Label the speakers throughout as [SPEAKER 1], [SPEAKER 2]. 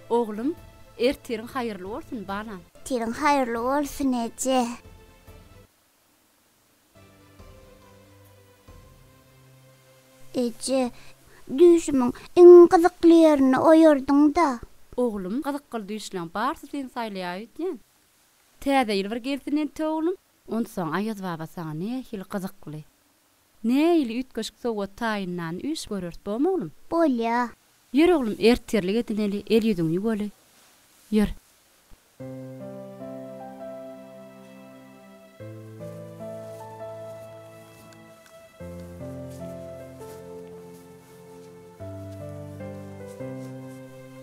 [SPEAKER 1] Oglum, ertiriň haýyrly bolsun, balam.
[SPEAKER 2] Ertiriň haýyrly bolsun, eje. Eje, düýşümiň iň gyzykly ýerini oýardyň-da.
[SPEAKER 1] Oglum, gyzykly düýşleň barysy seni saýlaýar öýdýän. Täze ýyl bir gelsin ente oglum. Onsoň Aýaz baba saňa nähili gyzykly, nähili üýtgeşik sowgat taýynlanyny üýşüp göreris, bormy oglum?
[SPEAKER 2] Bolýa.
[SPEAKER 1] Ýör oglum, ertirlik edineli, el-ýüzüňi ýuwaly. Ýör.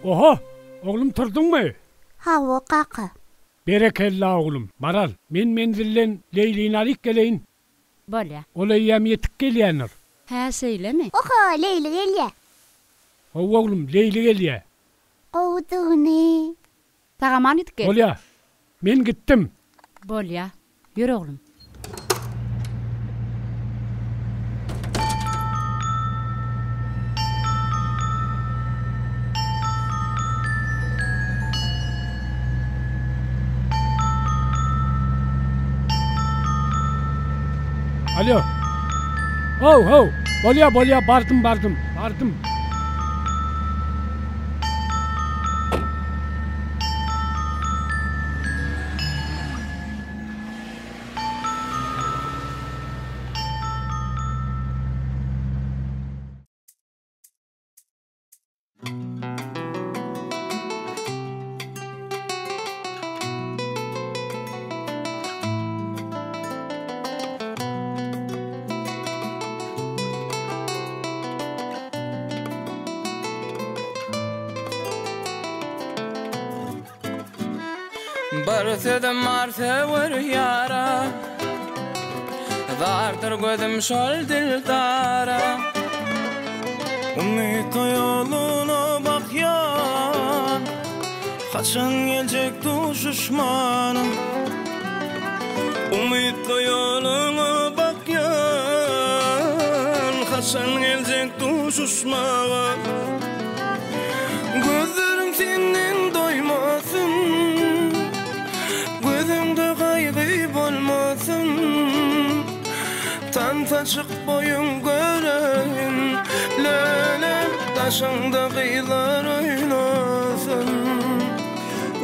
[SPEAKER 3] Oho, oglum turduňmy?
[SPEAKER 2] Hawa, kaka.
[SPEAKER 3] Berekella, oglum. Maral, men menzilden Leýlini alyp geleýin.
[SPEAKER 1] Bolýa.
[SPEAKER 3] Ol eýýäm ýetip gelýändir.
[SPEAKER 1] Hä, şeýlemi?
[SPEAKER 2] Oho, Leýli gelýä.
[SPEAKER 3] Hawa, oglum, Leýli gelýä.
[SPEAKER 2] Gowudygyny.
[SPEAKER 1] Sag-aman ýetip gel.
[SPEAKER 3] Bolýa. Men gitdim.
[SPEAKER 1] Bolýa. Ýör, oglum.
[SPEAKER 3] Alýo. How, how. Bolýa, bolýa, bardym, bardym, bardym.
[SPEAKER 4] Bir sözüm bar söwer ýara Zardyr gözüm şol dildara
[SPEAKER 5] Umytly ýoluna bakýan Haçan geljek duşuşmana Umytly ýoluna bakýan Haçan geljek duşuşmaga Gözlerim senden doýmasyn Gözüňde gaýgy bolmasyn Tansa çyk boýuň göreýin Lälem daşyňda gyzlar oýnasyn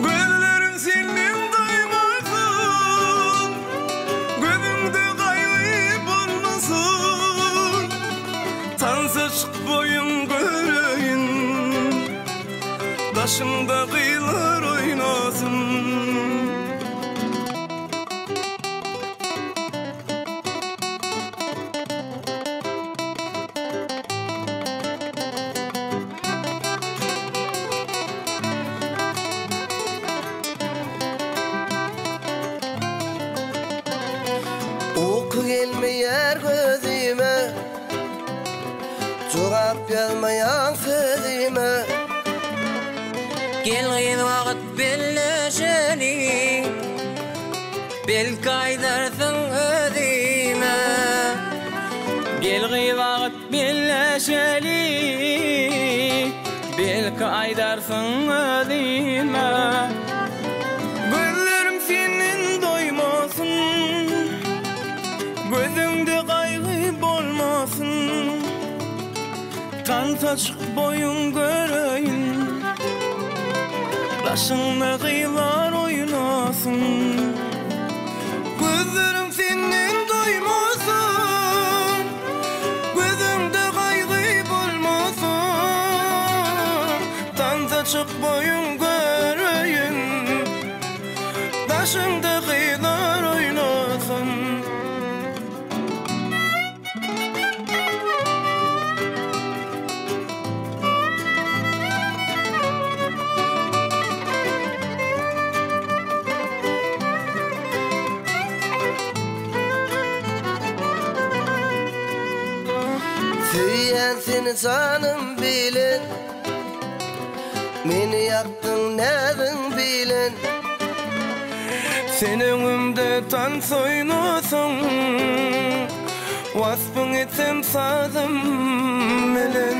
[SPEAKER 5] Gözlerim senden doýmasyn Gözüňde gaýgy bolmasyn Tansa çyk boýuň göreýin Daşyňda gyzlar oýnasyn.
[SPEAKER 6] Uky gelmeýär gözüme Jogap ýazmaýaň sözüme.
[SPEAKER 4] Gel gyz wagt belleşeli Belki aýdarsyň özüme. Gel gyz wagt belleşeli Belki aýdarsyň özüme.
[SPEAKER 5] Gözlerim senden doýmasyn Gözüňde gaýgy bolmasyn Tansa çyk boýuň göreýin Daşyňda gyzlar oýnasyn Gözlerim senden doýmasyn. Daşyňda gyzlar oýnasyn.
[SPEAKER 6] Söýýän seni janym bilen Meni ýakdyň näziň bilen.
[SPEAKER 5] Sen öňümde tans oýnasaň Waspyň etsem sazym bilen.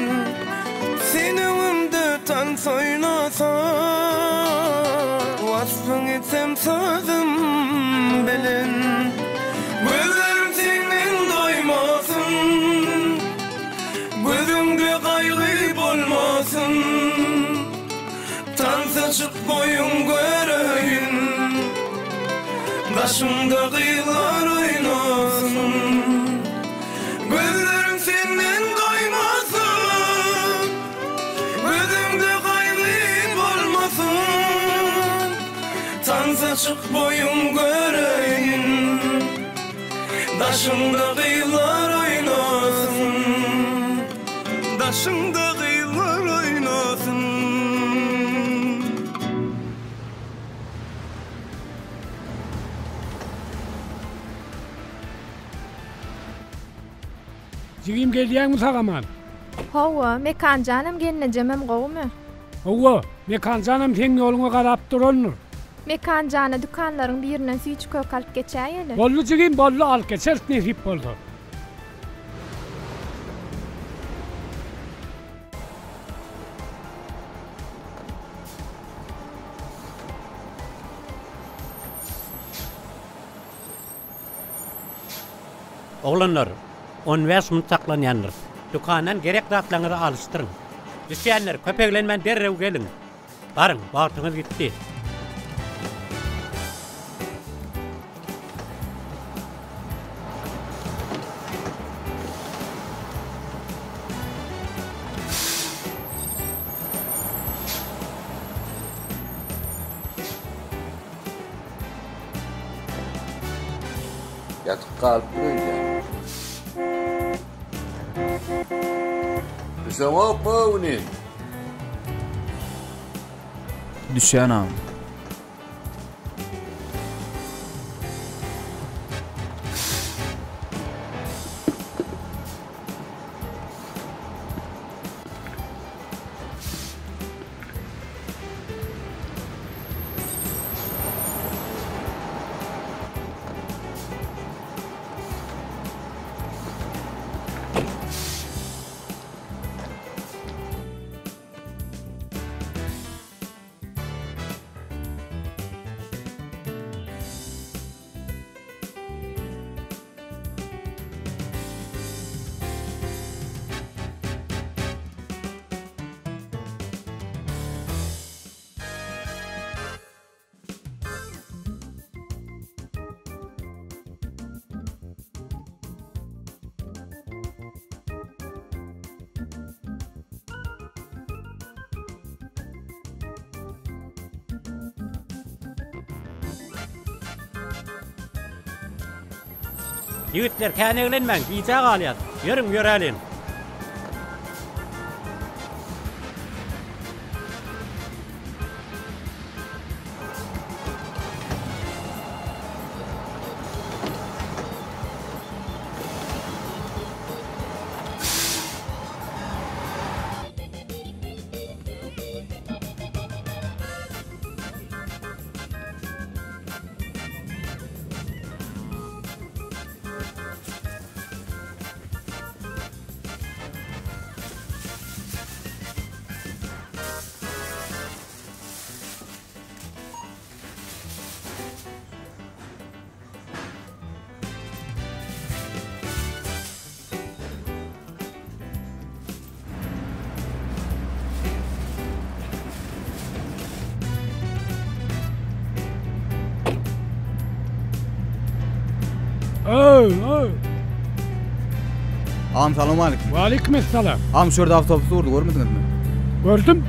[SPEAKER 5] Sen öňümde tans oýnasaň Waspyň etsem sazym bilen. Gözlerim senden doýmasyn. Gözüňde gaýgy bolmasyn Tansa çyk boýuň göreýin Daşyňda gyzlar oýnasyn Gözlerim senden doýmasyn Gözüňde gaýgy bolmasyn Tansa çyk boýuň göreýin Daşyňda gyzlar oýnasyn Daşyňda gyzlar oýnasyn.
[SPEAKER 3] Jigim gelýäňmi sag-aman?
[SPEAKER 7] Hawa, Mekanjanam gelnejemem gowumy?
[SPEAKER 3] Hawa, Mekanjanam seň ýoluňa garap durandyr.
[SPEAKER 7] Mekanjana dükanlaryň birinden süýji-kök alyp geçäýeli.
[SPEAKER 3] Boldy jigim, boldy, alyp geçeris nesip bolsa.
[SPEAKER 8] Oglanlar, on bäş minut saklanýandyrys. Dükandan gerek zatlaryňyzy alyşdyryň. Düşýänler, köp eglenmän derrew geliň. Baryň, wagtyňyz gitdi.
[SPEAKER 9] Ýatyp galypdyr öýdýän. Düşeňokmy öwni?
[SPEAKER 10] Düşýän agam.
[SPEAKER 8] Ýigitler, kän eglenmäň, gijä galýas. Ýörüň, ýöräliň.
[SPEAKER 3] Öý, öý.
[SPEAKER 10] Agam salowmaleýkim.
[SPEAKER 3] Waleýkim essalam.
[SPEAKER 10] Agam şu ýerde awtobus durdy görmediňizmi?
[SPEAKER 3] Gördüm.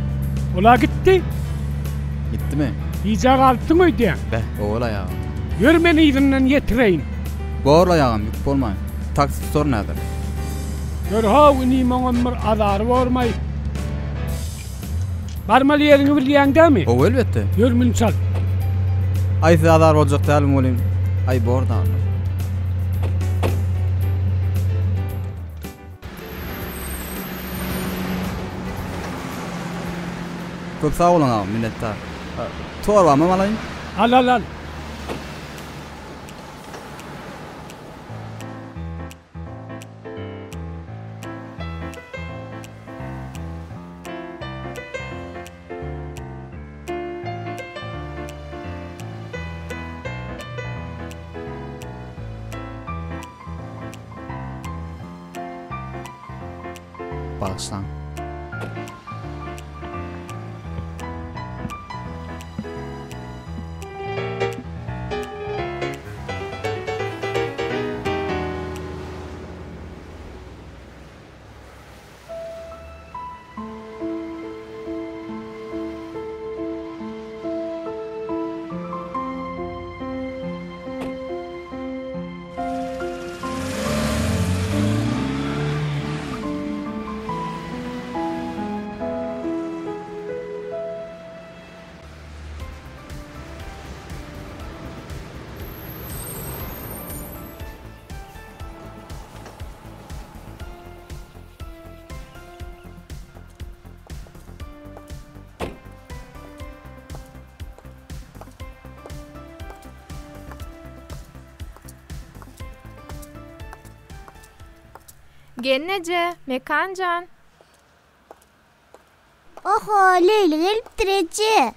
[SPEAKER 3] Ola gitdi.
[SPEAKER 10] Gitdimi?
[SPEAKER 3] Gijä galypsyň öýdýän.
[SPEAKER 10] Beh, howalaý agam.
[SPEAKER 3] Ýör men yzyndan ýetireýin.
[SPEAKER 10] Borlaý agam, ýük bolmaýyn. Taksi tutaryn häzir.
[SPEAKER 3] Ýör how inim oňam bir azary bormaý. Barmaly ýeriňi bilýäň dämi?
[SPEAKER 10] Hawa elbetde.
[SPEAKER 3] Ýör mün çal.
[SPEAKER 10] Aý size azar boljak dälmi welin. Aý bor da. Köp sag boluň agam, minnetdar. Torbamam alaýyn.
[SPEAKER 3] Al al al.
[SPEAKER 10] Bagyşlaň.
[SPEAKER 7] Gelneje, Mekan jan.
[SPEAKER 2] Oho, Leýli gelipdir eje.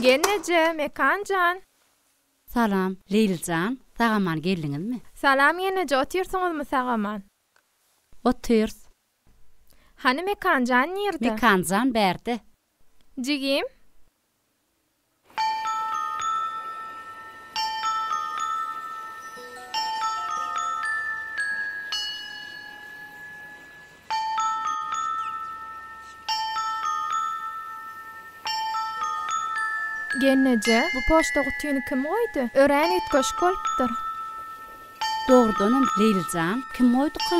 [SPEAKER 7] Gelneje, Mekan jan.
[SPEAKER 1] Salam, Leýli jan, sag-aman geldiňizmi?
[SPEAKER 7] Salam gelneje, otyrsyňyzmy sag-aman?
[SPEAKER 1] Otyrys.
[SPEAKER 7] Hany Mekan jan nirde?
[SPEAKER 1] Mekan jan bärde.
[SPEAKER 7] Jigim? Gelneje, bu poçta gutyny kim goýdy? Örän üýtgeşik bolupdyr.
[SPEAKER 1] Dogrudanam, Leýli jan, kim goýduka?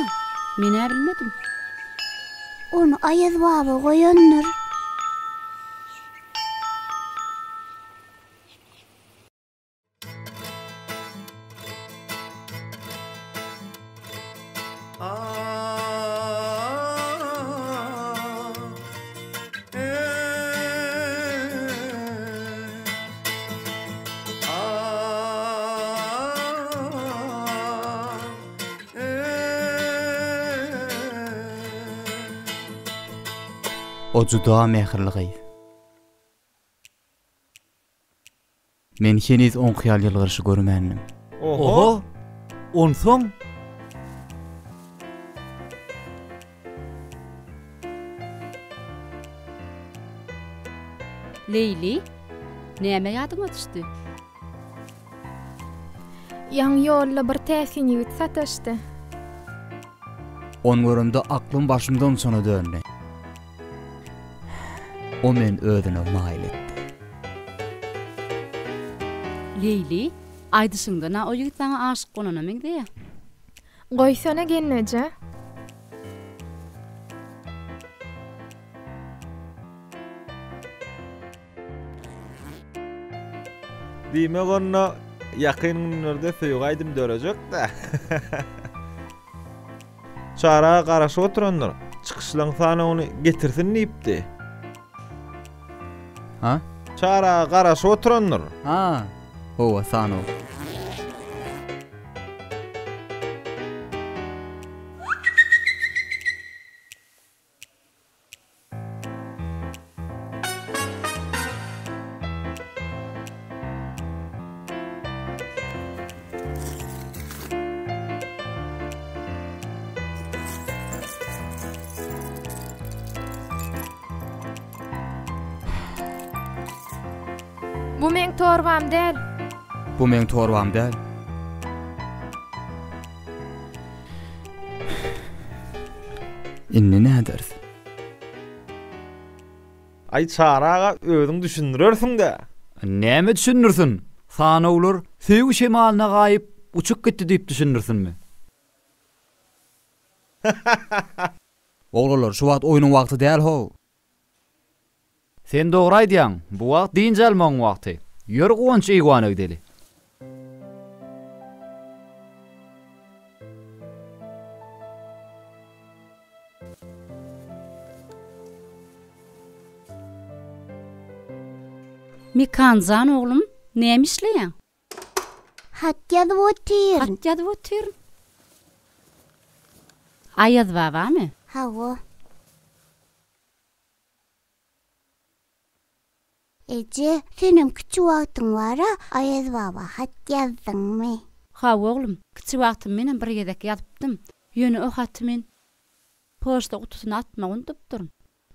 [SPEAKER 1] Men-ä bilmedim.
[SPEAKER 2] Ony Aýaz baba goýandyr.
[SPEAKER 10] O juda mähirli gyz. Men heniz oňky ýaly ýylgyryşy görmändim.
[SPEAKER 11] Oho! Onsoň?
[SPEAKER 1] Leýli, näme ýadyňa düşdi?
[SPEAKER 7] Ýaňy ýolda bir täsin ýigit sataşdy.
[SPEAKER 10] Ony göremde aklym başymdan uçana döndi. O meni özüne maýyl etdi.
[SPEAKER 1] Leýli, aýdyşyňdan-a o ýigit saňa aşyk bolana meňzeýär.
[SPEAKER 7] Goýsana gelneje.
[SPEAKER 11] Diýmek onda ýakyn günlerde söýgi aýdym dörejek-dä. Çary aga garaşyp oturandyr. Çykyşlaň sanawyny getirsin diýipdi.
[SPEAKER 10] Ha?
[SPEAKER 11] Çary aga garaşyp oturandyr.
[SPEAKER 10] Ha, hawa, sanaw.
[SPEAKER 7] Bu meň torbam däl.
[SPEAKER 10] Bu meň torbam däl. Indi näderis?
[SPEAKER 11] Aý Çary aga özüň düşündirersiň-dä.
[SPEAKER 10] Näme düşündirsin? Sanawlar söýgi şemalyna gaýyp, uçup gitdi diýip düşündirsinmi? Oglanlar, şu wagt oýnuň wagty däl how. Sen dogry aýdýaň, bu wagt dynç almagyň wagty. Ýör Guwanç eýwana gideli.
[SPEAKER 1] Mekanjan oglum, näme işleýäň?
[SPEAKER 2] Hat ýazyp otyryn.
[SPEAKER 1] Hat ýazyp otyryn. Aýaz babamy?
[SPEAKER 2] Hawa. Eje, senem kiçi wagtyň bar-a, Aýaz baba hat ýazdyňmy?
[SPEAKER 1] Hawa oglum, kiçi wagtym menem bir gezek ýazypdym. Ýöne o haty men poçta gutusyna atmagy unudypdyryn.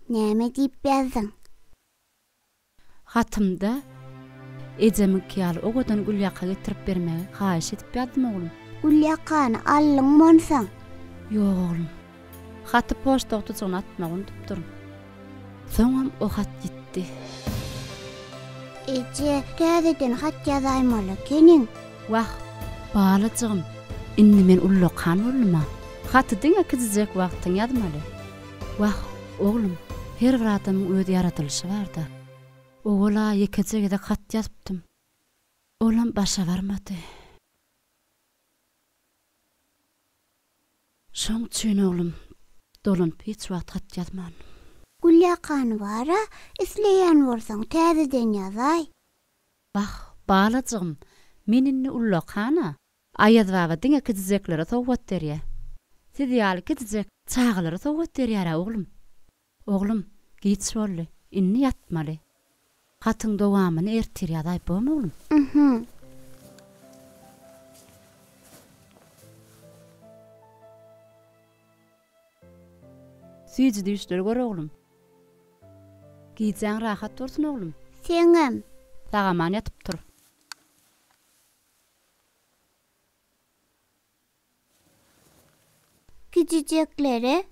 [SPEAKER 2] Näme diýip ýazdyň?
[SPEAKER 1] Hatymda ejemiňki ýaly owadan gülýaka getirip bermegi haýyş edip ýazdym oglum.
[SPEAKER 2] Gülýakany aldyňmy onsoň?
[SPEAKER 1] Ýok oglum. Haty poçta gutujygyna atmagy unudypdyryn. Soňam o hat ýitdi.
[SPEAKER 2] Eje, täzeden hat ýazaýmaly ekeniň.
[SPEAKER 1] Wah, balajygym, indi men ullakan boldum-a. Haty diňe kiçijek wagtyň ýazmaly. Wah, oglum, her bir adamyň öz ýaradylyşy bar-da. Owal-a ýekeje gezek hat ýazypdym. Olam başa barmady. Şoň üçin, oglum, dolanyp hiç wagt hat ýazmandym.
[SPEAKER 2] Gülýakany bar-a, isleýän bolsaň, täzeden ýazaý.
[SPEAKER 1] Wah, balajygym, men indi ullakan-a. Aýaz baba diňe kijijeklere sowgat berýär. Siz ýaly kiçijek çagalara sowgat berýär-ä, oglum. Oglum, giç boldy. Indi ýatmaly. Hatyň dowamyny ertir ýazaý, bormy, oglum?
[SPEAKER 2] Mhm.
[SPEAKER 1] Süýji düýşler gör, oglum. Gijäň rahat bolsun, oglum.
[SPEAKER 2] Seňem.
[SPEAKER 1] Sag-aman ýatyp tur.
[SPEAKER 2] Kiçijeklere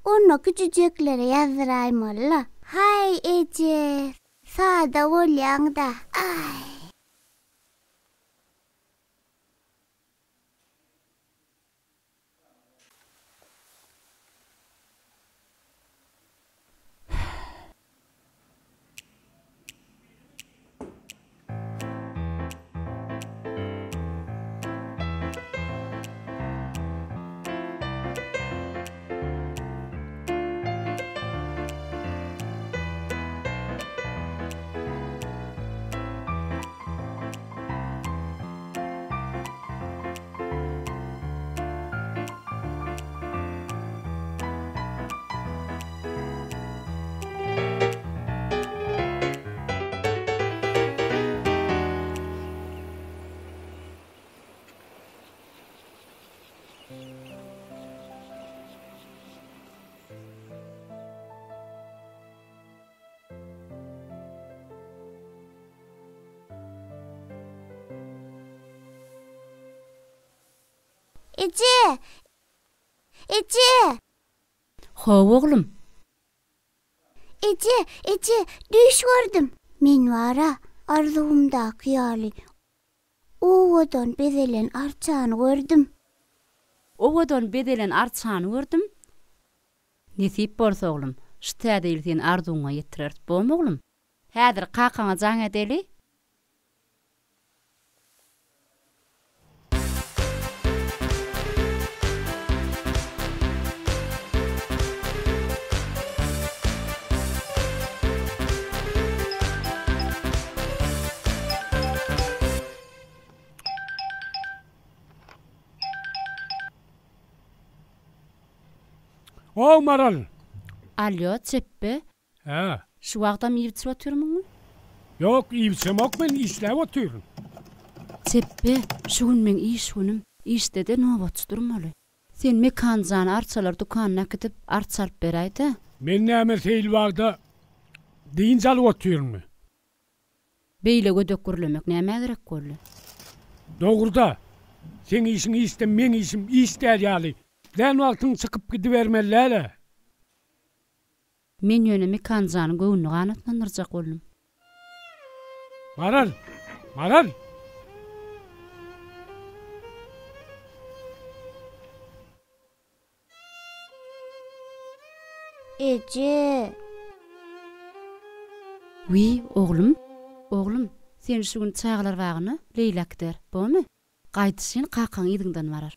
[SPEAKER 2] Onda kiçijeklere ýazdyraýmaly-la. Haý, eje, sada bolýaň-da. Aý. Eje! Eje!
[SPEAKER 1] Hawa, oglum.
[SPEAKER 2] Eje, eje, düýş gördüm. Men bar-a, arzuwymdaky ýaly, owadan bezelen arçany gördüm.
[SPEAKER 1] Owadan bezelen arçany gördüm. Nesip bolsa, oglum, şu täze ýyl seni arzuwyňa ýetireris, bormy, oglum? Häzir kakaňa jaň edeli.
[SPEAKER 3] Ow, Maral!
[SPEAKER 1] Alýo, Çepbe.
[SPEAKER 3] Hä.
[SPEAKER 1] Şu wagtam iýip-içip otyrmyňmy?
[SPEAKER 3] Ýok, iýip-içemok men, işläp otyryn.
[SPEAKER 1] Çepbe, şu gün meň iş günüm. Işde-de nobatçy durmaly. Sen Mekan jany arçalar dükanyna äkidip, arça alyp beräý-dä.
[SPEAKER 3] Men näme seýilbagda dynç alyp otyrynmy?
[SPEAKER 1] Beýle gödek gürlemek nämä gerek boldy?
[SPEAKER 3] Dogry-da. Seň işiň işde, meň işim iş däl ýaly. Islän wagtyň çykyp gidibermeli däl-ä.
[SPEAKER 1] Men ýöne Mekanjanyň göwnüni ganatlandyrjak boldum.
[SPEAKER 3] Maral! Maral!
[SPEAKER 2] Eje!
[SPEAKER 1] Wiý, oglum! Oglum, seni şu gün çagalar bagyna Leýla äkider, bormy? Gaýdyşyn kakaň yzyňdan barar.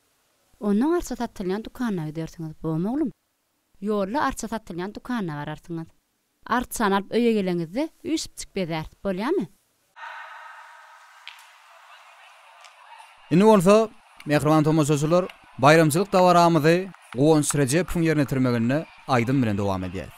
[SPEAKER 1] Onnoň arça satylýan dükanyna gidersiňiz, bormy, oglum? Ýolda arça satylýan dükanyna bararsyňyz. Arçany alyp öýe geleňizde üýşüpjik bezäris, bolýamy?
[SPEAKER 10] Indi bolsa, mähriban tomaşaçylar, baýramçylyk dabaramyzy Guwanç Rejepowyň ýerine ýetirmeginde aýdym bilen dowam edýäs.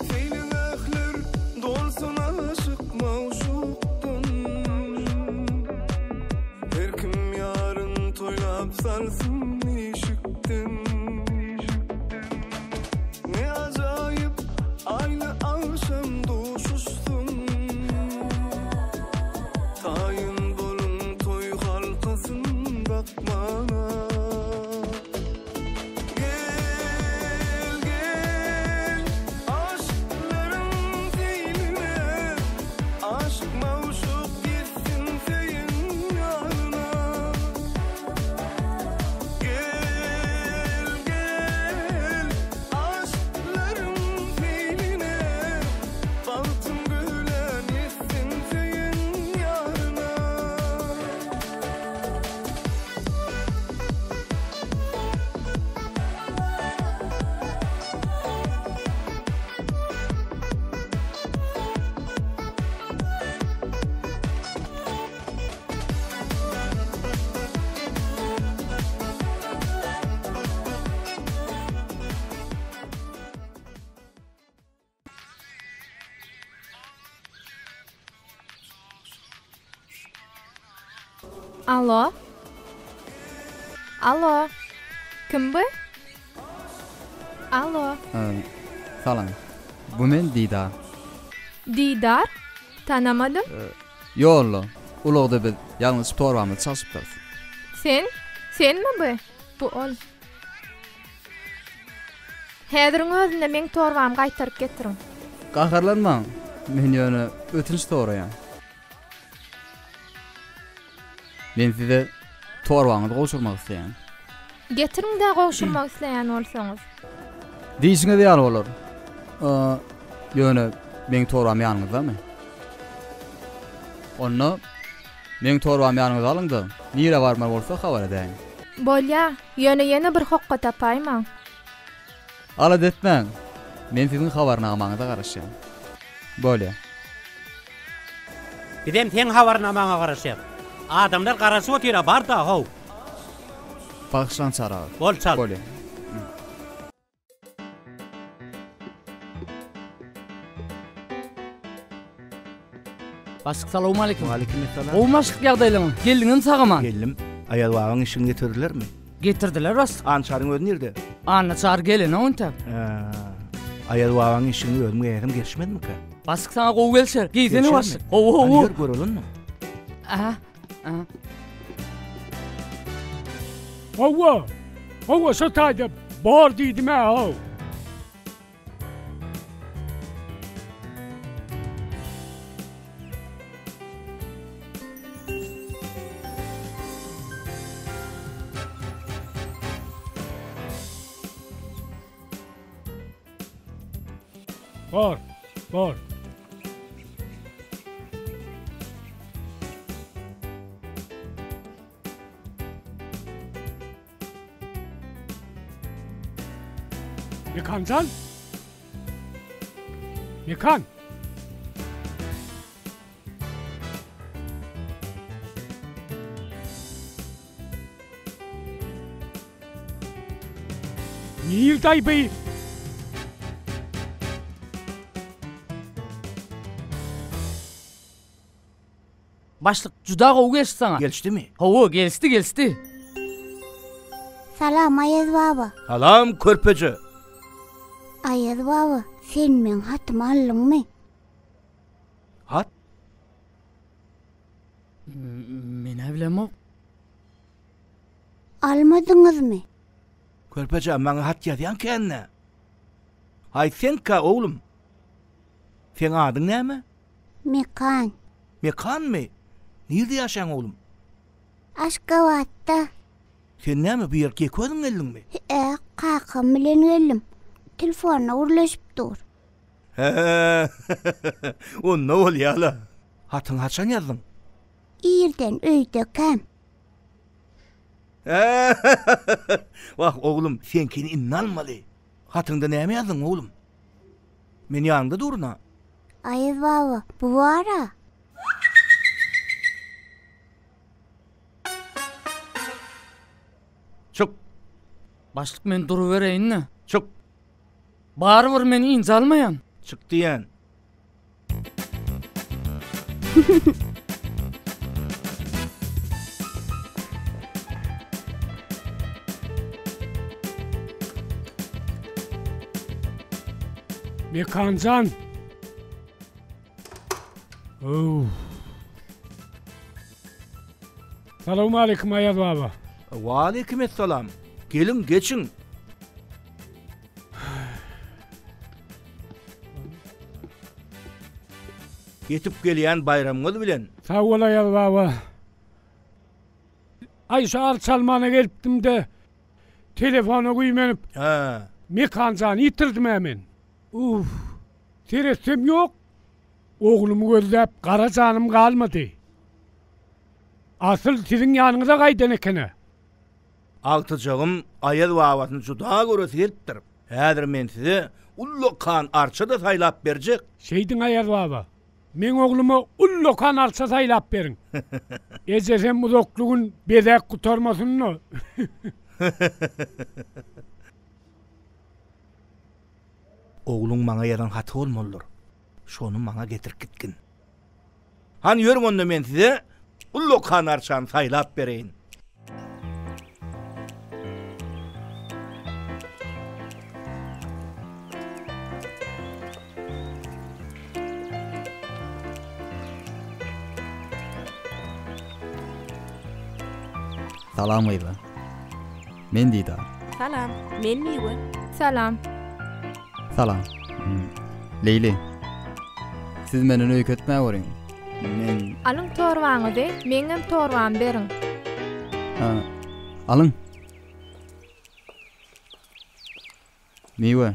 [SPEAKER 5] Seýilgähler dolsun aşyk magşukdan Her kim ýaryn toýlap salsyn işikden Ne ajaýyp aýly agşam duşuşsyn Taýyn boluň toý halkasyn dakmana. Gel, gel, aşyklaryň seýline, Aşyk magşuk ýetsin söýen ýaryna. Gel, gel, aşyklaryň seýline, Bagtym gülen ýetsin söýen ýaryna.
[SPEAKER 7] Alo. Alo. Kim bu? Alo.
[SPEAKER 10] Salam. Bu men Didar.
[SPEAKER 7] Didar? Tanamadym.
[SPEAKER 10] Ýolda, ulagda biz ýalňyşyp torbamyzy çalşypdyrys.
[SPEAKER 7] Sen? Senmi bu? Bu ol. Häziriň özünde meň torbamy gaýtaryp getiriň.
[SPEAKER 10] Gaharlanmaň, men ýöne ötünç soraýan. Men size torbaňyzy gowşurmak isleýän.
[SPEAKER 7] Getiriň-dä gowşurmak isleýän bolsaňyz.
[SPEAKER 10] Diýşiňiz ýaly bolar. Ýöne meň torbam ýanyňyzdamy? Onda meň torbamy ýanyňyza alyň-da, nirä barmaly bolsa habar edäýiň.
[SPEAKER 7] Bolýa, ýöne ýene bir hokga tapaýmaň.
[SPEAKER 10] Alada etmäň, men siziň habarnamaňyza garaşýan. Bolýa.
[SPEAKER 8] Bizem seň habarnamaňa garaşýas. Adamlar garaşyp otyr-a, bar-da, how.
[SPEAKER 10] Bagyşlaň Çary aga.
[SPEAKER 8] Bol çal.
[SPEAKER 10] Bolýa.
[SPEAKER 12] Başlyk salowmaleýkim.
[SPEAKER 13] Waleýkim essalam.
[SPEAKER 12] Gowy başlyk ýagdaýlaryň? Geldiňmi sag-aman?
[SPEAKER 13] Geldim. Aýaz babaň işigini getirdilermi?
[SPEAKER 12] Getirdiler başlyk.
[SPEAKER 13] Ançaryň özi nirde?
[SPEAKER 12] Annaçary gelenok entek.
[SPEAKER 13] Hä. Aýaz babaň işigini özüm geýsem gelişmezmikä?
[SPEAKER 12] Başlyk saňa gowy gelişer. Geýsene
[SPEAKER 13] Gelişermi?
[SPEAKER 12] başlyk. Gowy
[SPEAKER 13] Hany
[SPEAKER 12] gowy.
[SPEAKER 13] ýör göreli onda.
[SPEAKER 12] Aha. Aha.
[SPEAKER 3] Hawa, hawa şo taýda bor diýdim-ä how. Bor, bor. Mekanjan? Mekan? Nirde bi?
[SPEAKER 12] Başlyk juda gowy gelişdi saňa.
[SPEAKER 13] Gelişdimi?
[SPEAKER 12] Hawa, gelişdi, gelişdi.
[SPEAKER 2] Salam Aýaz baba.
[SPEAKER 13] Salam körpeje.
[SPEAKER 2] Aýaz baba, Sen meň hatymy aldyňmy?
[SPEAKER 13] Hat?
[SPEAKER 12] Men-ä bilemok.
[SPEAKER 2] Almadyňyzmy?
[SPEAKER 13] Körpeje, maňa hat ýazýan kän-dä. Haý, seňkä, oglum? Seň adyň näme?
[SPEAKER 2] Mekan.
[SPEAKER 13] Mekanmy? Nirde ýaşaýaň, oglum?
[SPEAKER 2] Aşgabatda.
[SPEAKER 13] Sen näme, bu ýerki ýeke özüň geldiňmi?
[SPEAKER 2] Hä, kakam bilen geldim. Telefonda gürleşip dur.
[SPEAKER 13] Hä, onda bolýa-la. Hatyňy haçan ýazdyň?
[SPEAKER 2] Irden öýdekäm.
[SPEAKER 13] Hä, wah, oglum, seňkini indi almaly. Hatyňda näme ýazdyň, oglum? Men ýanyňda durun-a.
[SPEAKER 2] Aýaz baba, bu bar-a.
[SPEAKER 13] Çyk!
[SPEAKER 12] Başlyk men durubereýin-dä.
[SPEAKER 13] Çyk!
[SPEAKER 12] Barybir men ynjalmaýan.
[SPEAKER 13] Çyk diýýän.
[SPEAKER 3] Mekanjan! Öw. Salowmaleýkim Aýaz baba.
[SPEAKER 13] Waleýkim essalam. Geliň, geçiň. Ýetip gelýän baýramyňyz bilen.
[SPEAKER 3] Sag bol Aýaz baba. Aý şu arça almana gelipdim-de, telefona güýmenip,
[SPEAKER 13] Hä.
[SPEAKER 3] Mekanjany ýitirdim-ä men. Uff, seretsem ýok. Oglumy gözläp gara janym galmady. Asyl siziň ýanyňyza gaýdan eken-ä.
[SPEAKER 13] Agtyjagym Aýaz babasyny juda göresi gelipdir. Häzir men size ullakan arça-da saýlap berjek.
[SPEAKER 3] Şeýdiň Aýaz baba. Meň ogluma ullakan arça saýlap beriň. Ejesem uzakly gün bezäk gutarmasyn-da.
[SPEAKER 13] Ogluň maňa ýazan haty bolmalydyr. Şony maňa getirip gitgin. Hany ýörüň onda men size ullakan arçany saýlap bereýin.
[SPEAKER 10] Salam gyzlar. Men Didar.
[SPEAKER 14] Salam, men Miwe.
[SPEAKER 7] Salam.
[SPEAKER 10] Salam. Leýli. Siz menden öýke etmäweriň. Men.
[SPEAKER 7] Alyň torbaňyzy, meňem torbamy beriň.
[SPEAKER 10] Ha, alyň. Miwe.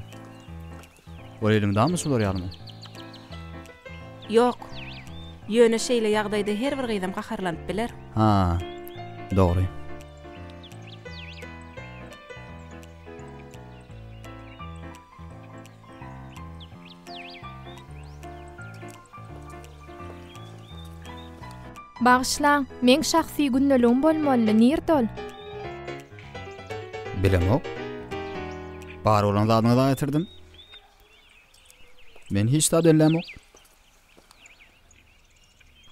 [SPEAKER 10] Ol elmydama şular ýalymy?
[SPEAKER 14] Ýok. Ýöne şeýle ýagdaýda her bir gyzam gaharlanyp biler.
[SPEAKER 10] Ha, dogry.
[SPEAKER 7] Bagyşlaň, meň şahsy gündeligim bolmalydy, nirde ol?
[SPEAKER 10] Bilemok. Bar bolan zadyňyzy getirdim. Men hiç zat ellämok.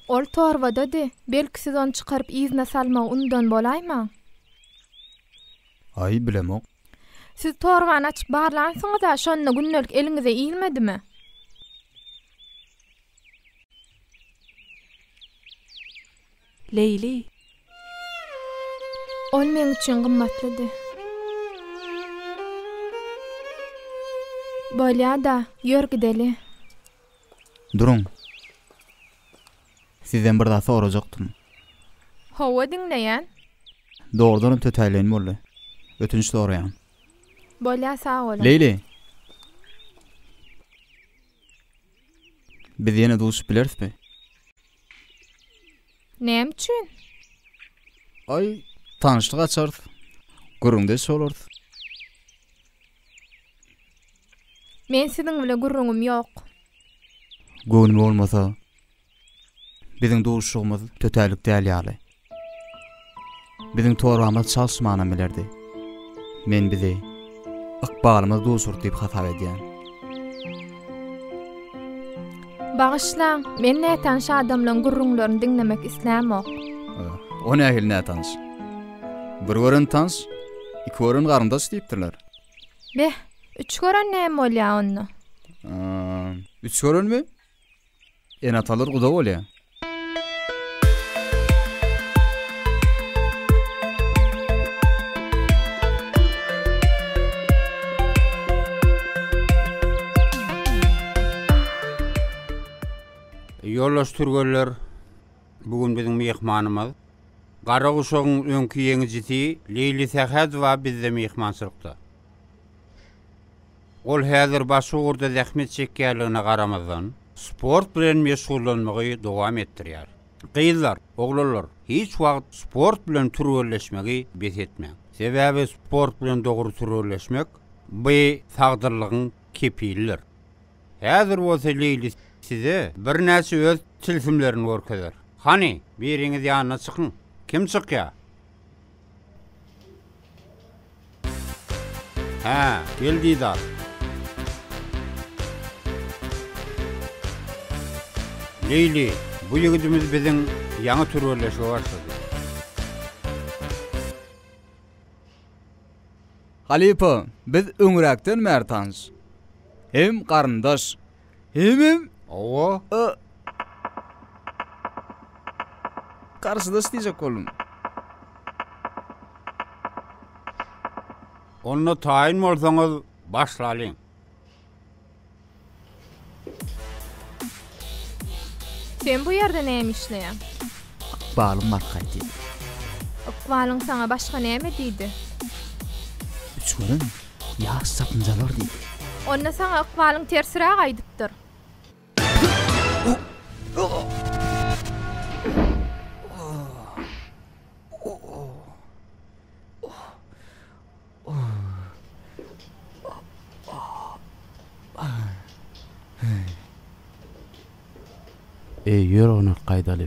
[SPEAKER 7] Ol torbadady, belki siz ony çykaryp yzyna salmagy unudan bolaýmaň?
[SPEAKER 10] Aý, bilemok.
[SPEAKER 7] Siz torbany açyp barlansyňyz-a, şonda gündelik eliňize ilmedimi?
[SPEAKER 14] Leýli.
[SPEAKER 7] Ol meň üçin gymmatlydy. Bolýa-da, ýör gideli.
[SPEAKER 10] Duruň. Sizden bir zat sorajakdym.
[SPEAKER 7] Hawa, diňleýän.
[SPEAKER 10] Dogrudanam tötäýleýin boldy. Ötünç soraýan.
[SPEAKER 7] Bolýa, sag boluň.
[SPEAKER 10] Leýli! Biz ýene duşup bilerismi?
[SPEAKER 7] Näme üçin?
[SPEAKER 10] Aý, tanyşlyk açarys. Gürrüňdeş bolarys.
[SPEAKER 7] Men siziň bile gürrüňim ýok.
[SPEAKER 10] Göwnüme bolmasa, biziň duşuşygymyz tötänlik däl ýaly. Biziň torbamyz çalyşmanam bilerdi. Men bizi ykbalymyz duşurdy diýip hasap edýän.
[SPEAKER 7] Bagyşlaň, men nätanyş adamlaň gürrüňlerini diňlemek islämok.
[SPEAKER 10] O nähili nätanyş? Bir gören tanyş, iki gören garyndaş diýipdirler.
[SPEAKER 7] Beh, üç gören näme bolýa onda?
[SPEAKER 10] Üç görenmi? Ene-atalar guda bolýar.
[SPEAKER 8] Ýoldaş türgenler, bu gün biziň myhmanymyz Gara guşagyň öňki ýeňijisi Leýli Sähedowa bizde myhmançylykda. Ol häzir başga ugurda zähmet çekýänligine garamazdan, sport bilen meşgullanmagy dowam etdirýär. Gyzlar, oglanlar, hiç wagt sport bilen türgenleşmegi bes etmäň. Sebäbi sport bilen dogry türgenleşmek, bu sagdynlygyň kepilidir. Häzir bolsa Leýli size birnäçe öz tilsimlerini görkezer. Hany, biriňiz ýanyna çykyň. Kim çykýar? Hä, gel Didar. Leýli, bu ýigidimiz biziň ýaňy türgenleşige başlady.
[SPEAKER 10] Halypa, biz öňräkden bäri tanyş. Hem garyndaş, hemem.
[SPEAKER 8] Hawa.
[SPEAKER 10] Garşydaş diýjek boldum.
[SPEAKER 8] Onda taýyn bolsaňyz başlalyň.
[SPEAKER 7] Sen bu ýerde näme işleýäň?
[SPEAKER 10] Ykbalym barka diýdi.
[SPEAKER 7] Ykbalyň saňa başga näme diýdi?
[SPEAKER 10] Üç gören ýaş çapynjalar diýdi.
[SPEAKER 7] Onda saňa ykbalyň tersiräk aýdypdyr.
[SPEAKER 15] Eý, ýör oňa gaýdaly.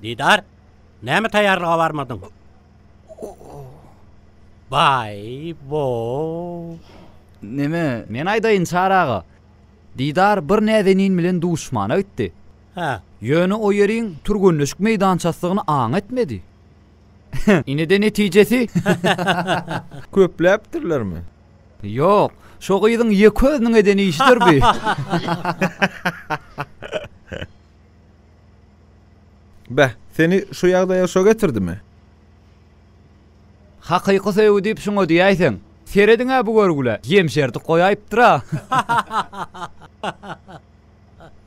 [SPEAKER 8] Didar, näme taýýarlyga barmadyň? Baý, bo.
[SPEAKER 10] Neme? Men aýdaýyn, Çary aga. Didar bir näzenin bilen duşmana gitdi.
[SPEAKER 8] Hä.
[SPEAKER 10] Ýöne o ýeriň türgenleşik meýdançasydygyny aň etmedi. Ine-de netijesi.
[SPEAKER 11] Köpläpdirlermi?
[SPEAKER 10] Ýok, şo gyzyň ýeke özüniň eden işidir bi.
[SPEAKER 11] Beh, seni şu ýagdaýa şo getirdimi?
[SPEAKER 10] Hakyky söýgi diýip şuňa diýäýseň. Serediň-ä bu görgülä, ýemşerdip goýaýypdyr-a.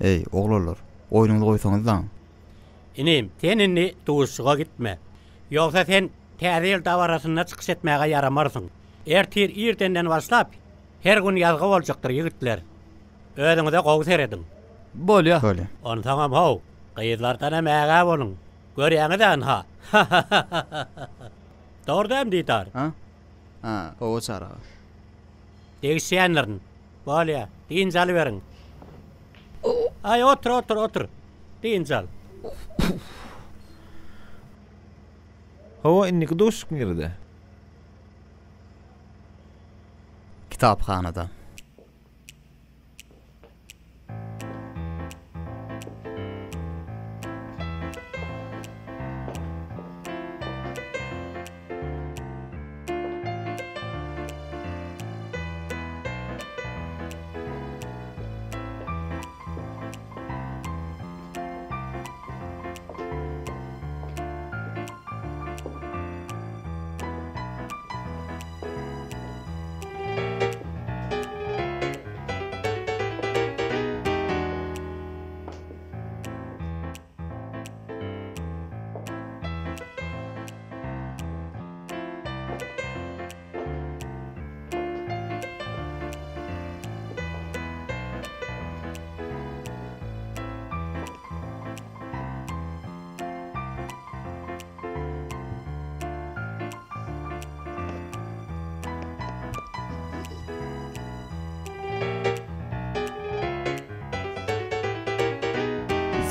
[SPEAKER 10] Eý, oglanlar, oýnuňyzy goýsaňyzlaň.
[SPEAKER 8] Inim, sen indi duşuşyga gitme. Ýogsa sen Täze ýyl dabarasynda çykyş etmäge ýaramarsyň. Ertir irdenden başlap, her gün ýazgy boljakdyr, ýigitler. Özüňize gowy serediň.
[SPEAKER 10] Bolýa. Bolýa.
[SPEAKER 8] Onsoňam how, gyzlardanam ägä boluň. Görýäňiz-ä ynha. Dogry dälmi, Didar?
[SPEAKER 10] A? A, gowy Çary aga.
[SPEAKER 8] Degişýändirin. Bolýa, dynç alyberiň. Aý, otur, otur, otur. Dynç al.
[SPEAKER 11] Hawa, indiki duşuşyk nirede?
[SPEAKER 10] Kitaphanada.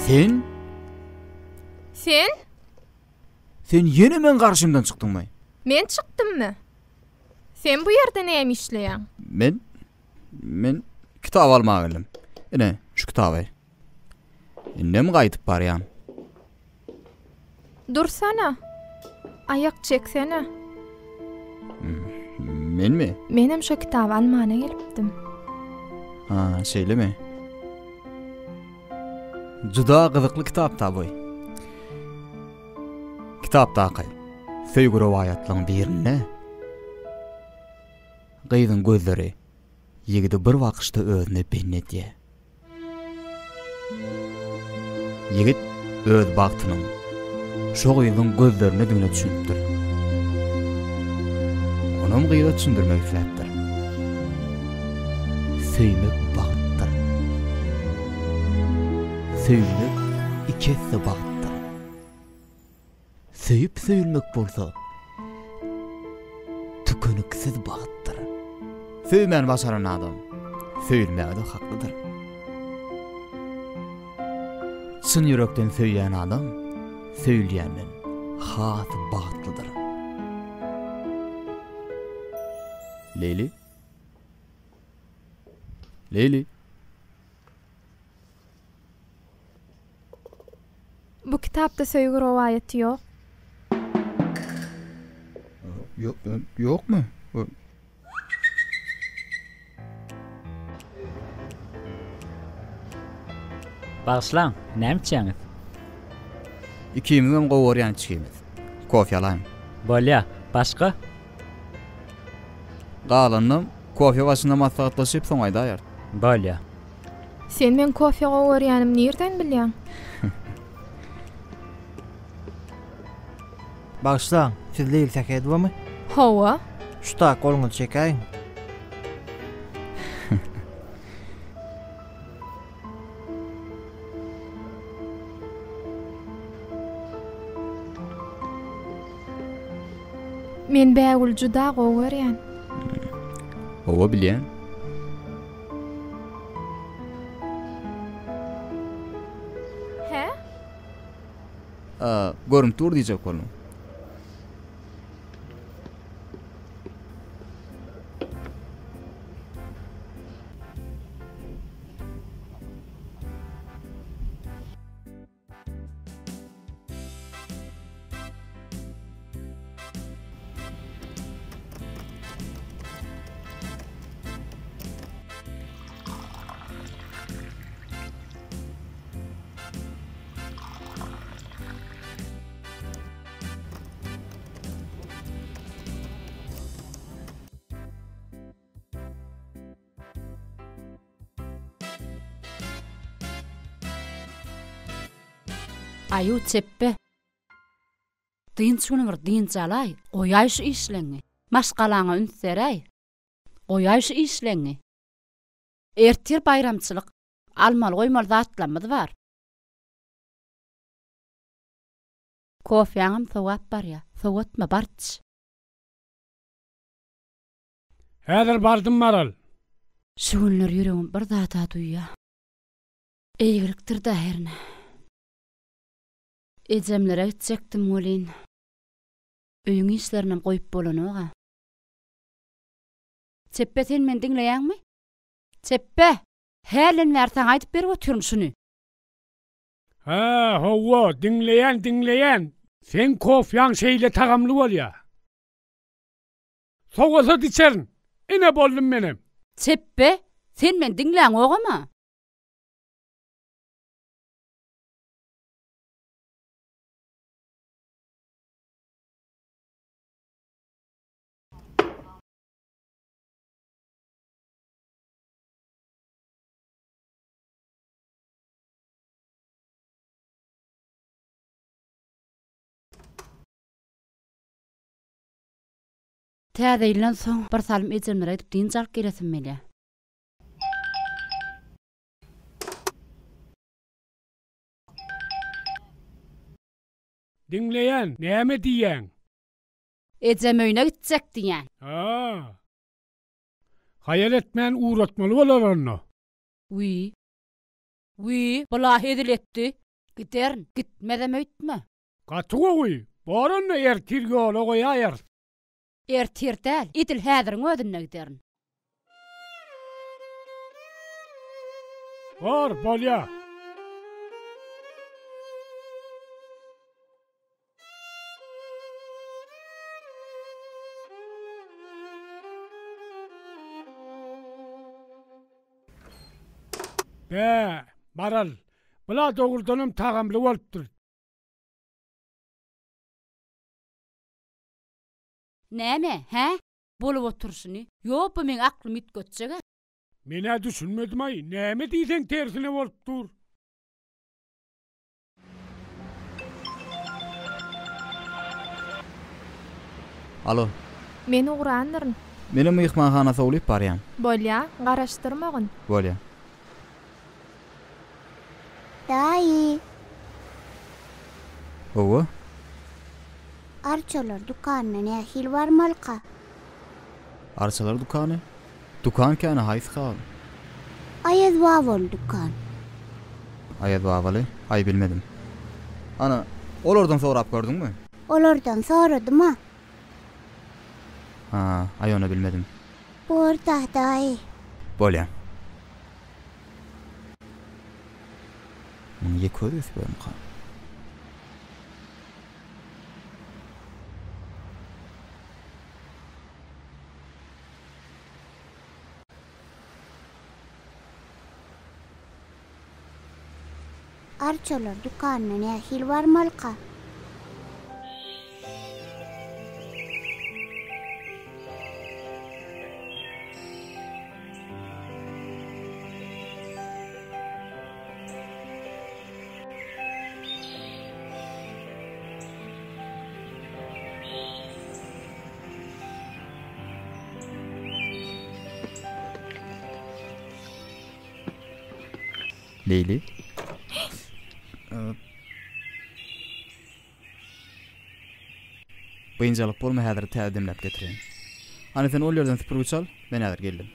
[SPEAKER 10] Sen?
[SPEAKER 7] Sen?
[SPEAKER 10] Sen ýene meň garşymdan çykdyňmy?
[SPEAKER 7] Men çykdymmy? Sen bu ýerde näme işleýäň?
[SPEAKER 10] Men? Men kitap almaga geldim. Ine, şu kitaby. Indem gaýdyp barýan.
[SPEAKER 7] Dursana! Aýak çeksene!
[SPEAKER 10] Menmi?
[SPEAKER 7] Menem şo kitaby almana gelipdim.
[SPEAKER 10] Ha, şeýlemi? Juda gyzykly kitap-da bu. Kitapdaky söýgi rowaýatlaryň birinde gyzyň gözleri ýigidi bir bakyşda özüne bendi edýär. Ýigit öz bagtynyň şo gyzyň gözlerindedigine düşünipdir. Onam gyza düşündirmek isläpdir. Söýmek bagtdyr. Söýülmek iki esse bagtdyr. Söýüp söýülmek bolsa tükeniksiz bagtdyr. Söýmäni başaran adam söýülmäge-de haklydyr. Çyn ýürekden söýýän adam söýülýänden has bagtlydyr. Leýli? Leýli?
[SPEAKER 7] Bu kitapda söýgi rowaýaty ýok.
[SPEAKER 10] Ýokmy?
[SPEAKER 16] Bagyşlaň, näme içýäňiz?
[SPEAKER 10] Ikimiziňem gowy görýän içgimiz. Kofe alaýyň.
[SPEAKER 16] Bolýa. Başga?
[SPEAKER 10] Galanynam kofe başynda maslahatlaşyp soň aýdaýarys.
[SPEAKER 16] Bolýa.
[SPEAKER 7] Sen meň kofe gowy görýänimi nirden bilýäň?
[SPEAKER 17] Bagyşlaň, siz Leýli Sähedowamy?
[SPEAKER 7] Hawa.
[SPEAKER 17] Şu tak goluňyzy çekäýiň.
[SPEAKER 7] Men Bägüli juda gowy görýän.
[SPEAKER 10] Hawa, bilýän.
[SPEAKER 7] Hä?
[SPEAKER 10] Görünip dur diýjek boldum.
[SPEAKER 1] Aýu çepbe. Dynç güni bir dynç alaý, goýaý şu işleňňi. Maşgalaňa üns beräý. Goýaý şu işleňňi. Ertir baýramçylyk. Almaly-goýmaly zatlarymyz bar. Kofýaňam sowap barýa. Sowatma, bar iç.
[SPEAKER 3] Häzir bardym Maral.
[SPEAKER 1] Şu günler ýüregim bir zat-a duýýa. Eýgilikdir-dä hernä. Ejemlere gitjekdim welin, öýüň işlerinem goýup bolanok-a. Çepbe sen meni diňleýäňmi? Çepbe! Hälden bäri saňa aýdyp berip otyryn şuny.
[SPEAKER 3] Hä, hawa, diňleýän, diňleýän. Seň kofýaň şeýle tagamly bolýa. Sowasa içerin. Ine boldum menem.
[SPEAKER 1] Çepbe, sen meni diňläňogam-a. Täze ýyldan soň bir salym ejemlere gidip dynç alyp gelesim gelýär.
[SPEAKER 3] Diňleýän, näme diýýäň?
[SPEAKER 1] Ejem öýüne gitjek diýýän.
[SPEAKER 3] Ha. Haýal etmän ugratmaly bolar onda.
[SPEAKER 1] Wiý. Wiý, bula hezil etdi. Giderin, gitmezem öýtme.
[SPEAKER 3] Gaty gowy. Bor onda ertir ýola goýaýarys.
[SPEAKER 1] Ertir däl, edil häziriň özünde giderin.
[SPEAKER 3] Bor, bolýa. Bä, Maral, bula dogrudanam tagamly bolupdyr.
[SPEAKER 1] Näme, hä? Bolup oturyşyny. Ýok, bu meň aklymy üýtgetjeg-ä.
[SPEAKER 3] Men-ä düşünmedim-aý, näme diýseň tersine bolup dur.
[SPEAKER 10] Alo.
[SPEAKER 7] Men ugrandyryn.
[SPEAKER 10] Menem myhmanhana sowulyp barýan.
[SPEAKER 7] Bolýa, garaşdyrmagyn.
[SPEAKER 10] Bolýa.
[SPEAKER 2] Daýy.
[SPEAKER 10] Hawa.
[SPEAKER 2] Arçalar dükanyna nähili barmalyka?
[SPEAKER 10] Arçalar dükany? Dükan käni haýsy hal?
[SPEAKER 2] Aýaz babaly dükan.
[SPEAKER 10] Aýaz babaly? Aý bilmedim. Ana, olardan sorap gördüňmi?
[SPEAKER 2] Olardan soradym-a.
[SPEAKER 10] Ha, aý ony bilmedim.
[SPEAKER 2] Bor-da, daýy.
[SPEAKER 10] Bolýa. Muny ýeke özi ösüp ýörmüka?
[SPEAKER 2] Arçalar dükanyna nähili barmalyka?
[SPEAKER 10] Leýli. Biynjalyk bolma häzir täze demläp getireýin. Hany sen ol ýerden süpürgiç al, men häzir geldim.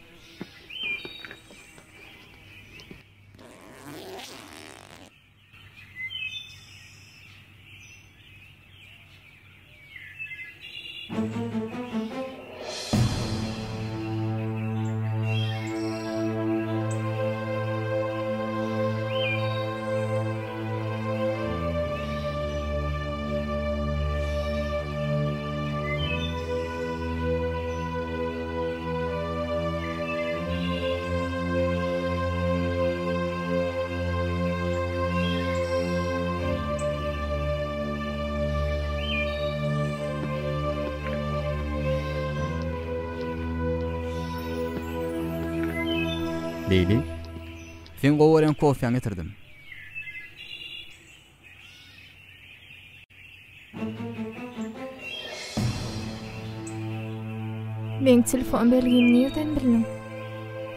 [SPEAKER 10] Leýli, seň gowy görýän kofýaňy getirdim.
[SPEAKER 7] Meň telefon belgimi nirden bildiň?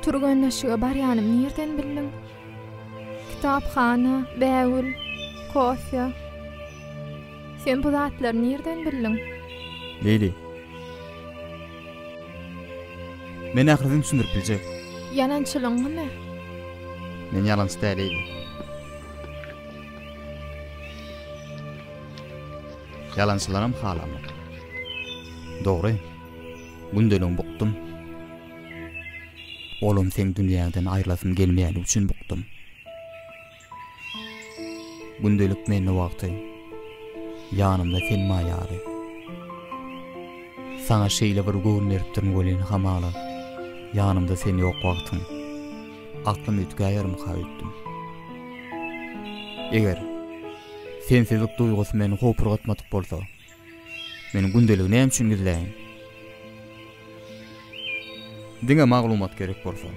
[SPEAKER 7] Türgenleşige barýanymy nirden bildiň? Kitaphana, bägül, kofe. Sen bu zatlary nirden bildiň?
[SPEAKER 10] Leýli. Men ählisini düşündirip biljek.
[SPEAKER 7] Ýalançylygyňmy?
[SPEAKER 10] Men ýalançy däl, Leýli. Ýalançylaram halamok. Dogry. Gündeligimi bukdum. Olam seň dünýäňden aýrylasym gelmeýäni üçin bukdum. Gündelik mende wagty. Ýanymda sen bar ýaly. Saňa şeýle bir göwün beripdirin welin hamala ýanymda sen ýok wagtyň aklym üýtgäýermika öýtdüm. Eger sensizlik duýgusy meni howpurgatmadyk bolsa, men gündeligi näme üçin gizläýin? Diňe maglumat gerek bolsa,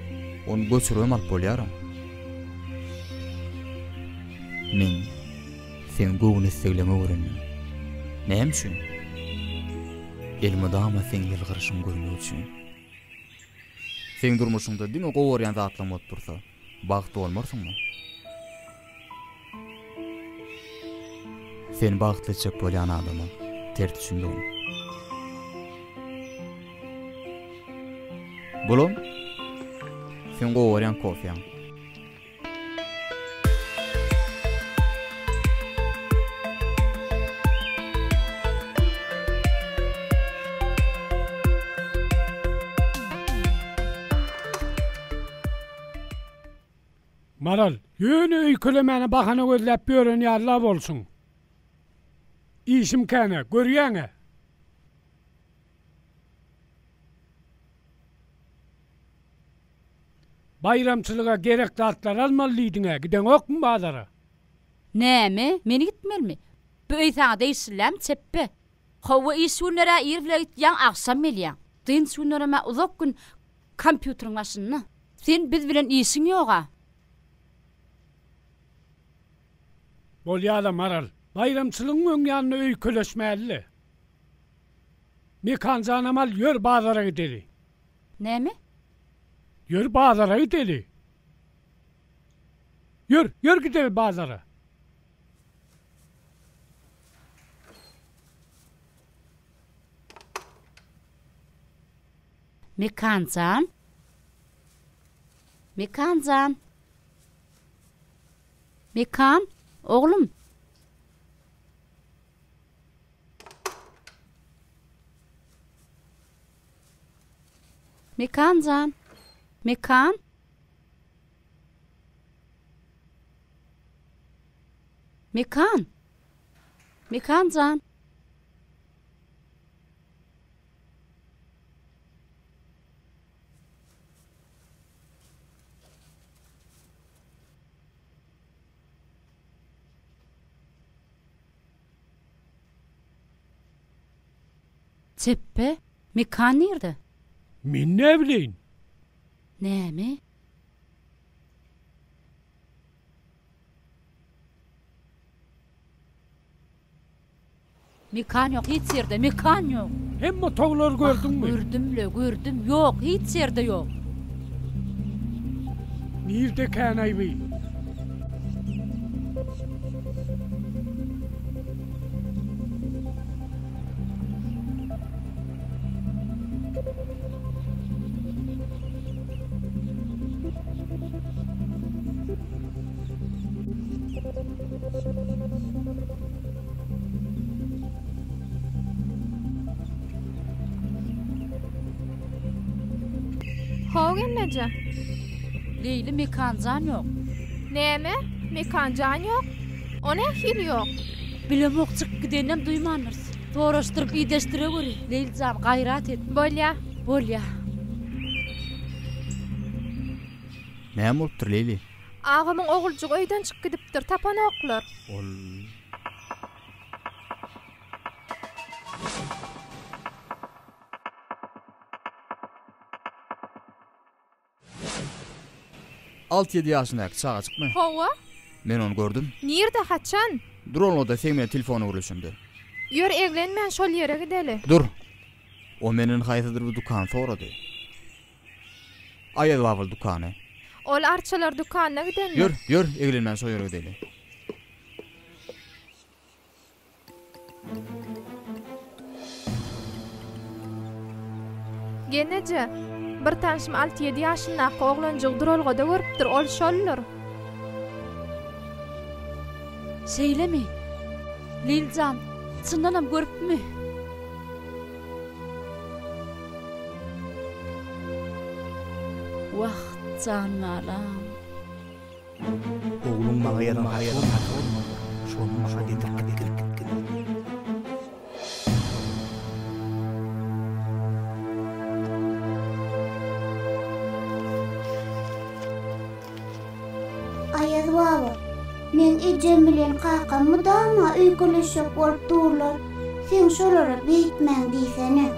[SPEAKER 10] ony göçüribem alyp bolýar-a. Men seň göwün islegleňi öwrendim. Näme üçin? Elmydama seň ýylgyryşyňy görmek üçin. Seň durmuşyňda diňe gowy görýän zatlaň bolup dursa, bagtly bolmarsyňmy? Seni bagtly etjek bolýan adama ters düşündigiň. Bulam seň gowy görýän kofýaň.
[SPEAKER 3] Maral, ýöne öýkelemäne bahana gözläp ýören ýaly-la bolşuň. Işim kän-ä, görýäň-ä. Baýramçylyga gerek zatlary almaly diýdiň-ä, gideňokmy bazara?
[SPEAKER 1] Näme, men gitmelimi? Bu öý saňa degişlilämi, çepbe? Hawa, iş günler-ä ir bile gitýäň, agşam gelýäň. Dynç günlerem-ä uzak gün kompýuteriň başynda. Sen biz bilen işiň ýog-a.
[SPEAKER 3] Bolýa-la, Maral. Baýramçylygyň öň ýanynda öýkeleşmäli-le. Mekanjanam al, ýör bazara gideli.
[SPEAKER 1] Näme?
[SPEAKER 3] Ýör bazara gideli. Ýör, ýör gideli bazara.
[SPEAKER 1] Mekanjan. Mekanjan. Mekan, oglum. Mekan jan. Mekan. Mekan. Mekan jan. Çepbe, Mekan nirde?
[SPEAKER 3] Men näbileýin?
[SPEAKER 1] Näme? Mekan ýok, hiç ýerde mekan ýok.
[SPEAKER 3] Hemme otaglary gördüňmi?
[SPEAKER 1] Ah, gördüm-le, gördüm. Ýok, hiç ýerde ýok.
[SPEAKER 3] Nirdekänaý bi?
[SPEAKER 7] How gelneje.
[SPEAKER 1] Leýli Mekanjan ýok.
[SPEAKER 7] Näme? Mekanjan ýok? O nähili ýok?
[SPEAKER 1] Bilemok, çykyp gideninem duýmandyrys. Soraşdyryp, ideşdireweri. Leýli jan, gaýrat et.
[SPEAKER 7] Bolýa.
[SPEAKER 1] Bolýa.
[SPEAKER 10] Näme bolupdyr, Leýli?
[SPEAKER 7] Agamyň oguljygy öýden çykyp gidipdir, tapanoklar.
[SPEAKER 10] Ol. Alty-ýedi ýaşyndaky çagajykmy?
[SPEAKER 7] Hawa.
[SPEAKER 10] Men ony gördüm.
[SPEAKER 7] Nirde, haçan?
[SPEAKER 10] Duralgada seň bilen telefona gürleşemde.
[SPEAKER 7] Ýör, eglenmän şol ýere gideli.
[SPEAKER 10] Dur. O menden haýsydyr bir dükany sorady. Aýaz babaly dükany.
[SPEAKER 7] Ol arçalar dükanyna gidendir.
[SPEAKER 10] Ýör, ýör, eglenmän şo ýere gideli.
[SPEAKER 7] Gelneje, bir tanşym alty-ýedi ýaşyndaky oglanjygy duralgada görüpdir, ol şoldur.
[SPEAKER 1] Şeýlemi? Liljan, çyndanam görüpmi? Wah, jan balam.
[SPEAKER 13] Ogluň maňa ýazan haty bolmalydyr. Şony maňa getirip gitgin.
[SPEAKER 2] Aýaz baba, meň ejem bilen kakam mydama öýkeleşjek bolup durlar, sen şolara beýtmäň diýsene.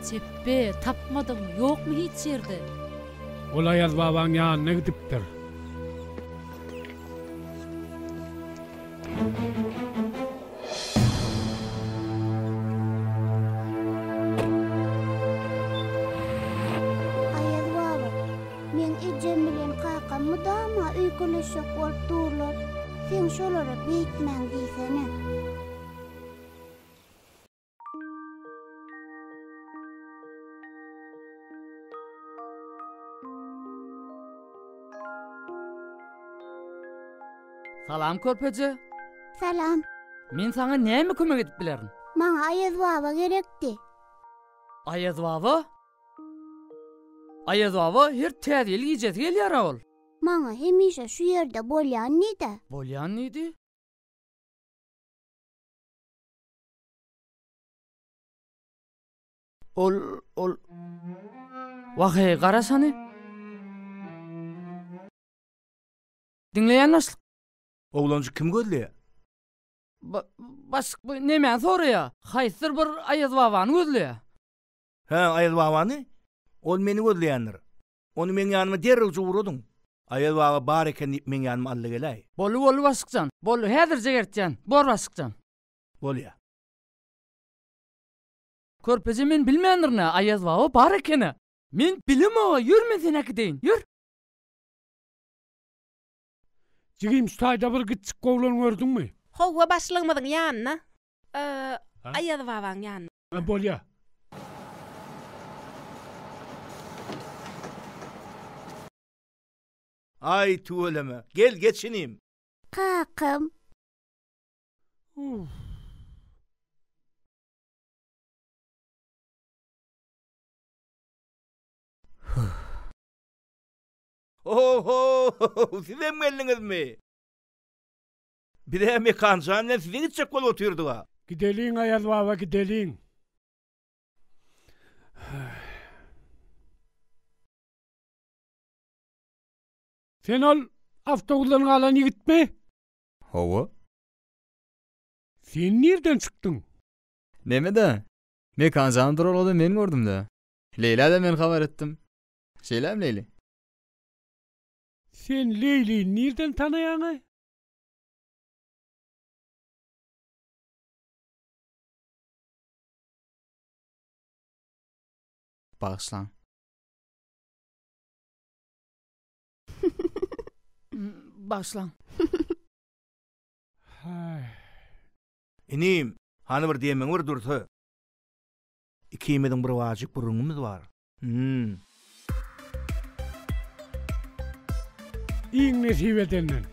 [SPEAKER 1] Çepbe, tapmadyňmy, ýokmy hiç ýerde?
[SPEAKER 3] Ol Aýaz babaň ýanyna gidipdir.
[SPEAKER 2] Aýaz baba, meň ejem bilen kakam mydama öýkeleşjek bolup durlar, sen şolara beýtmäň diýsene.
[SPEAKER 12] Salam körpeje.
[SPEAKER 2] Salam.
[SPEAKER 12] Men saňa näme kömek edip bilerin?
[SPEAKER 2] Maňa Aýaz baba gerekdi.
[SPEAKER 12] Aýaz baba? Aýaz baba her täze ýyl gijesi gelýär-ä ol.
[SPEAKER 2] Maňa hemişe şu ýerde bolýan diýdi.
[SPEAKER 12] Bolýan diýdi? Ol, ol. Wah-eý, garaş hany. Diňleýän başlyk.
[SPEAKER 13] Oglanjyk kimi gözleýär?
[SPEAKER 12] Ba, başlyk bu nemäni soraýar? Haýsydyr bir Aýaz babany gözleýär.
[SPEAKER 13] Hä, Aýaz babany? Ol meni gözleýändir. Ony meň ýanyma derrewje ugradyň. Aýaz baba bar eken diýip meň ýanyma aldy geläý.
[SPEAKER 12] Boldy, boldy başlyk jan. Boldy, häzirje ertýän. Bor başlyk jan.
[SPEAKER 13] Bolýa.
[SPEAKER 12] Körpeje men bilmändirin-ä, Aýaz baba bar eken-ä. Men bilemog-a, ýör men seni äkideýin, ýör.
[SPEAKER 3] Jigim şu taýda bir giçjik oglan gördüňmi?
[SPEAKER 14] Howwa başlygymyzyň ýanyna. Aýaz babaň ýanyna.
[SPEAKER 3] Hä bolýa.
[SPEAKER 13] Aý tüweleme. Gel geç inim.
[SPEAKER 2] Kakam.
[SPEAKER 13] Oho, sizem geldiňizmi? Biz-ä Mekanjan bilen size gitjek bolup otyrdyk-a.
[SPEAKER 3] Gideliň, Aýaz baba, gideliň. Sen ol awtobusdan galan ýigitmi?
[SPEAKER 10] Hawa.
[SPEAKER 3] Sen nirden çykdyň?
[SPEAKER 10] Neme-dä? Mekanjany duralgada men gördüm-dä. Leýlä-de men habar etdim. Şeýlemi Leýli?
[SPEAKER 3] Sen Leýlini nirden tanaýaň-aý?
[SPEAKER 10] Bagyşlaň.
[SPEAKER 12] Bagyşlaň.
[SPEAKER 13] Inim, hany bir demiňi bir dursa. Ikimiziň bir wajyp gürrüňimiz bar. Hüm.
[SPEAKER 3] Iň nesip edenden.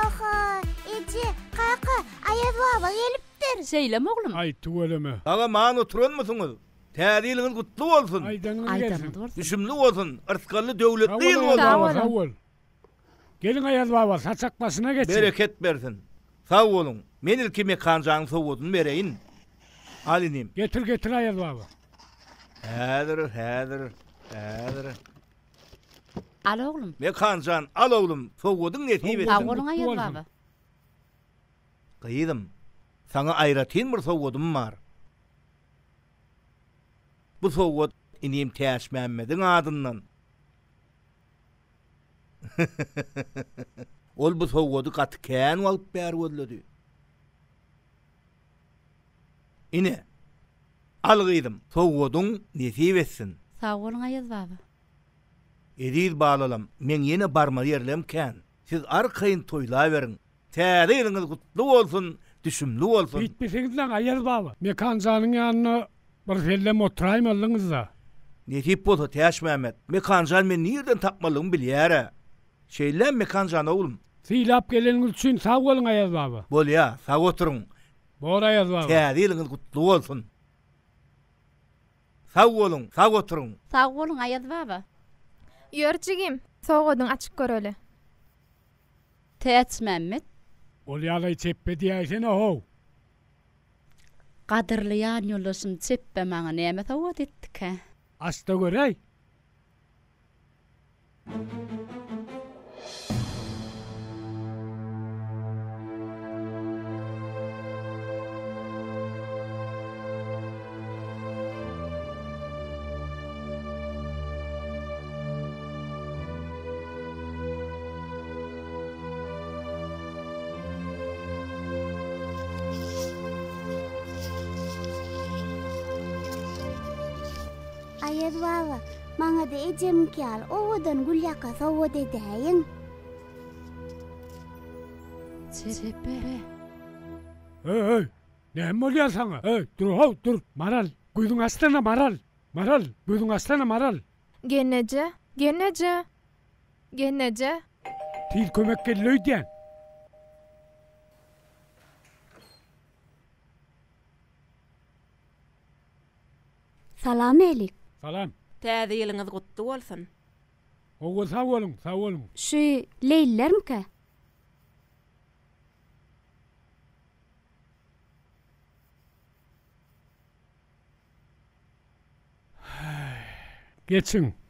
[SPEAKER 2] Oho, eje, kaka, Aýaz baba gelipdir.
[SPEAKER 1] Şeýlemi oglum?
[SPEAKER 3] Aý, tüweleme.
[SPEAKER 13] Sag-aman oturanmysyňyz? Täze ýylyňyz gutly bolsun!
[SPEAKER 3] Aýdanyňyz gelsin.
[SPEAKER 1] Aýdanyňyz bolsun.
[SPEAKER 13] Düşümli bolsun, yrsgally döwletli ýyl
[SPEAKER 3] Sag bol
[SPEAKER 13] bolsun!
[SPEAKER 3] Aýaz baba, sag bol. Geliň Aýaz baba, saçak başyna geçiň.
[SPEAKER 13] Bereket bersin. Sag boluň. Men ilki Mekanjanyň sowgadyny bereýin. Al inim.
[SPEAKER 3] Getir, getir Aýaz baba.
[SPEAKER 13] Häzir, häzir, häzir.
[SPEAKER 1] Al oglum.
[SPEAKER 13] Mekanjan, al oglum, sowgadyň nesip etsin.
[SPEAKER 1] Sag boluň Aýaz baba.
[SPEAKER 13] Gyzym, saňa aýratyn bir sowgadym bar. Bu sowgat inim Täçmämmediň adyndan. Ol bu sowgady gaty kän wagt bäri gözledi. Ine, al gyzym, sowgadyň nesip etsin.
[SPEAKER 1] Sag boluň Aýaz baba.
[SPEAKER 13] Eziz balalam, meň ýene barmaly ýerlerim kän. Siz arkaýyn toýlaberiň. Täze ýylyňyz gutly bolsun, düşümli bolsun.
[SPEAKER 3] Beýtmeseňizläň Aýaz baba. Mekan janyň ýanynda bir sellem oturaýmalydyňyzda.
[SPEAKER 13] Nesip bolsa Täçmämmet, Mekan jan meni nirden tapmalygymy bilýär-ä. Şeýllämi Mekan jan oglum?
[SPEAKER 3] Sylap geleniňiz üçin sag boluň Aýaz baba.
[SPEAKER 13] Bolýa, sag oturyň.
[SPEAKER 3] Bor Aýaz baba.
[SPEAKER 13] Täze ýylyňyz gutly bolsun. Sag boluň, sag oturyň.
[SPEAKER 1] Sag boluň Aýaz baba.
[SPEAKER 7] Ýör jigim, sowgadyňy açyp göreli.
[SPEAKER 1] Täçmämmet.
[SPEAKER 3] Ol ýalaý çepbe diýäýsene how.
[SPEAKER 1] Gadyrly ýanýoldaşym çepbe maňa näme sowgat etdikä?
[SPEAKER 3] Açda göräý.
[SPEAKER 2] Aýaz baba, maňa-da ejemiňki ýaly owadan gülýaka sowgat edäýiň.
[SPEAKER 1] Çepe.
[SPEAKER 3] Öý, näme bolýar saňa? Öý, dur how, dur. Maral, gözüňi açsana, Maral. Maral, gözüňi açsana, Maral.
[SPEAKER 7] Gelneje, gelneje, gelneje.
[SPEAKER 3] Tiz kömek geldi öýdýän.
[SPEAKER 2] Salam Elik.
[SPEAKER 3] Salam.
[SPEAKER 14] Täze ýylyňyz gutly bolsun.
[SPEAKER 3] Hawa sag boluň, sag boluň.
[SPEAKER 1] Şu Leýlilermikä?
[SPEAKER 3] Geçiň.